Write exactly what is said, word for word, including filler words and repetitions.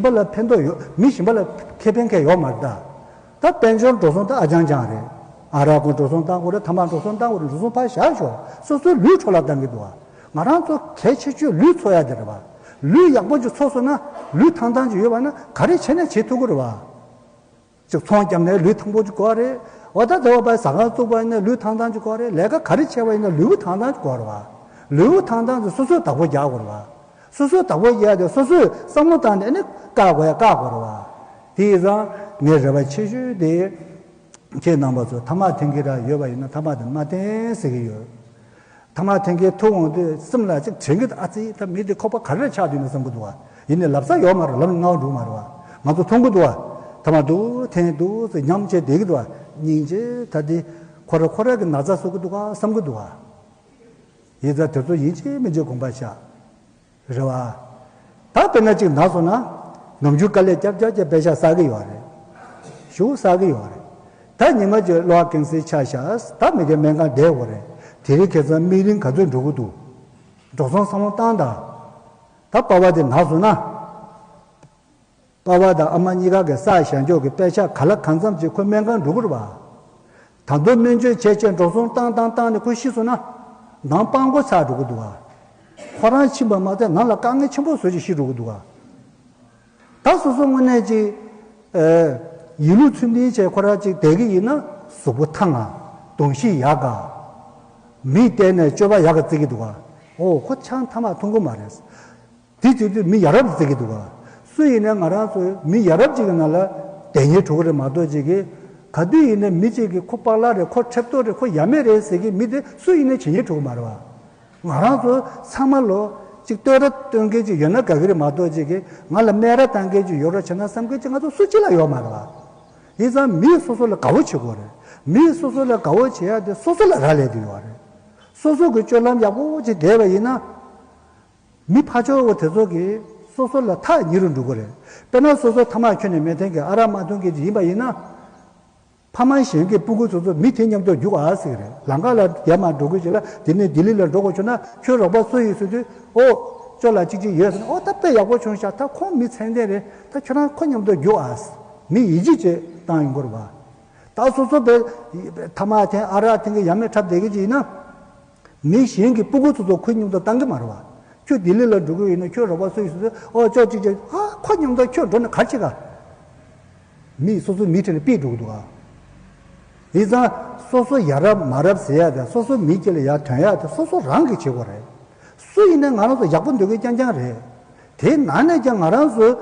གཞན་པ་ལ་ཕན་ཐོགས་ཡོད། མི་གཞན་པ་ལ་ཁེ་ཕན་གང་ཡང་ཡོད་མ་རེད་ད། ད་དཔལ་འབྱོར་འགྲོ་སོང་ད་ཨ་ཅང་ཅང་རེད། ཨ་རག་གི་འགྲོ་སོང་བཏང་དགོས་རེད། ཐ་མག་འགྲོ་སོང་བཏང་དགོས་རེད། འགྲོ་སོང་ཕར་བཞག་ཤོག་སོ་སོའི་ལུས་འཕྲོ་བརླག་བཏང་གི་འདུག་བ། ང་རང་ཚོ་གལ་ཆེ་ཤོས་ལུས་འཚོ་ཡ་དེ་རེད་བ། ལུས་ཡག་པོ་ཅིག་འཚོ་སོང་ན། ལུས་ཐང་ཐང་ཅིག་ཡོད་པ་ན་ག་རེ་བྱས་ན་བྱེད་ཐུབ་ཀྱི་རེད་བ། ཅིག་ཚོང་བརྒྱབ་ནས་ལུས་ཐང་པོ་ཅིག་དགོས་རེད། འོ་ད་དེ་བ་པའི་ཟ་ཁང་བཙུགས་པ་ཡིན་ན་ལུས་ཐང་ཐང་ཅིག་དགོས་རེད། ལས་ཀ་ག་རེ་བྱས་པ་ཡིན་ན་ལུས་པོ་ཐང་ཐང་ཅིག་དགོས་རེད་བ། ལུས་པོ་ཐང་ཐང་ཅིག་སོ་སོས་བདག་པོ་རྒྱག་དགོས་རེད་བ། སོ་སོས་བདག་པོ་རྒྱག་དེ་སོ་སོས་བསམ་བློ་བཏང་ནས་ནི་བཀག་དགོས་ཡ་བཀག་དགོས་རེད་བ། དེ་ཡིན་ཙང་ངའི་རེ་བ་ཆེ་ཤོས་དེ། ཁྱེད་རྣམ་པ་ཚོ་ཐ་མག་འཐེན་གྱི་ར་ཡོད་པ་ཡིན་ན་ཐ་མག་དེ་མ་འཐེན་ཟེར་གྱི་ཡོད། ཐ་མག་འཐེན་མཁན་ཐུག་འོང་དུས་སེམས་ལ་ཅིག་དྲན་གྱི་འདུག་ཨ་ཙི་ད་མི་འདི་ཁོག་པ་ག་རེ་ཆགས་འདུག་ན་བསམ་གྱི་འདུག་བ། ཡིན་ནའི་ལབ་ས་ཡོད་མ་རེད། ལབ་ན་ངའོ་འགྲོ་མ་རེད་བ། ང་ཚོ་མཐོང་གི་འདུག་བ། ཐ་མག་འདུག་འཐེན་འདུག་ཟེར་ཉམས་བྱས་བསྡད་ཀྱི་འདུག་བ། སྙིང་རྗེ་ད་འདི་ཁོ་ར་ཁོ་ར་གི་ན་ཚ་བཟོ་གི་འདུག་ག་བསམ་གྱི་འདུག་བ། ཡིན་ཙང་དེ་ཚོ་ཡིན་གཅིག་མིན་གཅིག་དགོངས་པ་བཞག་རེད་བ། ད་དཔེར་ན་གཅིག་ན་སོང་ན། ནམ་རྒྱུན་དཀའ་ལས་རྒྱབ་རྒྱབ་ཀྱི་པེ་ཤ་བསགས་ཀྱི་ཡོད་རེད། ཞུ་བསགས་ཀྱི་ཡོད་རེད། ད་ཉི་མ་གཅིག་གློ་བ་ཀན་སར་ཆགས་ཤག་ད་མི་དེ་སྨན་ཁང་བསྡད་དགོས་རེད། དེ་རིང་ཁ་སང་སྨན་རིན་ག་ཚོད་འགྲོ་གི་འདུག་འགྲོ་སོང་བསམ་བློ་བཏང་དང་། ད་པ་ཕ་དེ་ན་སོང་ན། པ་ཕ་དང་ཨ་མ་གཉིས་ཀ་གི་བསགས་བཞག་འཇོག་གི་པེ་ཤ་ག་ལ་གང་འཚམ་ཅིག་ཁོ་སྨན་ཁང་འགྲོ་གི་རེད་བ། ད་དུང་སྨན་བཅོས་བྱས་བྱས་འགྲོ་སོང་བཏང་བཏང་བཏང་ནས་ཁོ་ཤི་སོང་ན། ནང་སྤྲང་པོ་ཆགས་འགྲོ་གི་འདུག་ག་ཁོ་རང་ཕྱིན་པ་མ་ཟད་ནང་ལ་དཀའ་ངལ་ཆེན་པོ་བཟོ་བྱས་ཤི་འགྲོ་གི་འདུག་ག་ད་སོ་སོ་དངོས་གནས་ཅིག་ཨེ། ཡིན་ལུགས་ཚུལ་མཐུན་བྱས་ཁོ་རང་ཅིག་བསྡད་ཀྱི་ཡིན་ན་གཟུགས་པོ་ཐང་ང་། གདོང་ཤེས་ཡག་ག་མིས་བལྟས་ནས་སྤྱོད་པ་ཡག་ག་བརྩི་གི་འདུག་ག་ཨོ་ཁོ་ཆང་ཐ་མག་འཐུང་གི་མ་རེད། དེ་བྱེད་དུས་མི་ཡ་རབས་བརྩི་གི་འདུག་ག་སུ་ཡིན་ནའི་ང་རང་ཚོ་མི་ཡ་རབས་ཅིག་གི་ནང་ལ་བསྡད་ཉེན་འགྲོ་གི་རེད་མ་གཏོགས་ཅིག་གི་ག་དུས་ཡིན་ནའི་མི་གཅིག་གིས་ཁོ་པགས་ལག་རེད། ཁོ་ཁྲེབ་ཏོ་རེད། ཁོ་ཡ་མེད་རེད་ཟེར་གི་མི་དེ་སུ་ཡིན་ནའི་བྱེད་ཉེན་འགྲོ་གི་མ་རེད་བ། ང་རང་ཚོ་ཚང་མ་ལོ་གཅིག་བསྟོད་ར་སྟོན་མཁན་ཅིག་ཡོད་ན་དགའ་གི་རེད་མ་གཏོགས་ཅིག་གི་ང་ལ་སྨད་ར་བཏང་མཁན་ཅིག་ཡོད་རོགས་བྱས་ན་བསམ་མཁན་ཅིག་ང་ཚོ་སུ་གཅིག་ལ་ཡོད་མ་རེད་བ། ཡིན་ཙང་མིས་སོ་སོ་ལ་དགའ་བོ་བྱེད་དགོས་རེད། མིས་སོ་སོ་ལ་དགའ་བོ་བྱེད་ཡ་དེ་སོ་སོ་ལ་རག་ལས་དེ་ཡོད་རེད། སོ་སོ་གི་སྤྱོད་ལམ་ཡག་པོ་ཅིག་བསྡད་པ་ཡིན་ན། མི་ཕར་ཕྱོགས་བོ་དེ་ཚོ་གིས་སོ་སོ་ལ་ཐག་ཉེ་རུ་འགྲོ་གི་རེད། དཔེར་ན་སོ་སོ་ཐ་མག་ཁྱོན་ནས་མི་འཐེན་གི་ཨ་རག་མ་འཐུང་གི་ཅིག་ཡིན་པ་ཡིན་ན། ཕ་མ་གཞན་གྱི་སྤུ་གུ་ཚོ་ཚོ་མི་དེ་མཉམ་དུ་རྒྱུག་ཨ་ཟེར་གི་རེད། ལམ་ཁ་ལ་རྒྱ་མ་འགྲོ་དགོས་ཅིག་ལ་དེ་ནས་ལྡི་ལི་ལ་འགྲོ་དགོས་བྱུང་ན་ཁྱོད་རོགས་པ་སུ་ཡིན་ཟེར་དུས་ཨོ། ཅོ་ལགས་གཅིག་གཅིག་ཡོད་ཟེར་ན་ཨོ་ད་དཔེ་ཡག་པོ་བྱུང་ཤག་ད་ཁོང་མི་ཚད་ལྡན་རེད། ད་ཁྱོད་རང་ཁོ་མཉམ་དུ་རྒྱུག་ཨ་ཟེར། མི་ཡིད་ཆེས་བྱེད་བཏང་ཡོང་གི་རེད་བ། ད་སོ་སོ་བས་ཐ་མག་འཐེན་ཨ་རག་འཐེན་གི་ཡ་མེད་འཁྲབ་བསྡད་གི་ཅིག་ཡིན་ན། མི་གཞན་གྱི་སྤུ་གུ་ཚོ་ཚོ་ཁོའི་མཉམ་དུ་བཏང་གི་མ་རེད་བ། ཁྱོད་ལྡི་ལི་ལ་འགྲོ་གི་ཡིན་ན་ཁྱོད་རོགས་པ་སུ་ཡིན་ཟེར་དུས་ཨོ་ཅོ་གཅིག་གཅིག་ཨ་ཁོ་མཉམ་དུ་ཁྱོད་འགྲོ་ན་ག་རེ་བྱེད་ག་མི་སོ་སོའི་མི་ཁྲིད་ནས་ཕུད་འགྲོ་གི་འདུག་ག་ཡིན་ཙང་སོ་སོ་ཡ་རབས་མ་རབས་ཟེར་ཡ་དང་སོ་སོ་མི་སྐྱིད་ལ་ཡ་དོན་ཡ་དེ་སོ་སོ་རང་གིས་བྱེད་དགོས་རེད། སུ་ཡིན་ནའི་ང་རང་ཚོ་ཡག་པོ་འདོད་མཁན་རྐྱང་རྐྱང་རེད། དེའི་ནང་ནས་ཀྱང་ང་རང་ཚོ་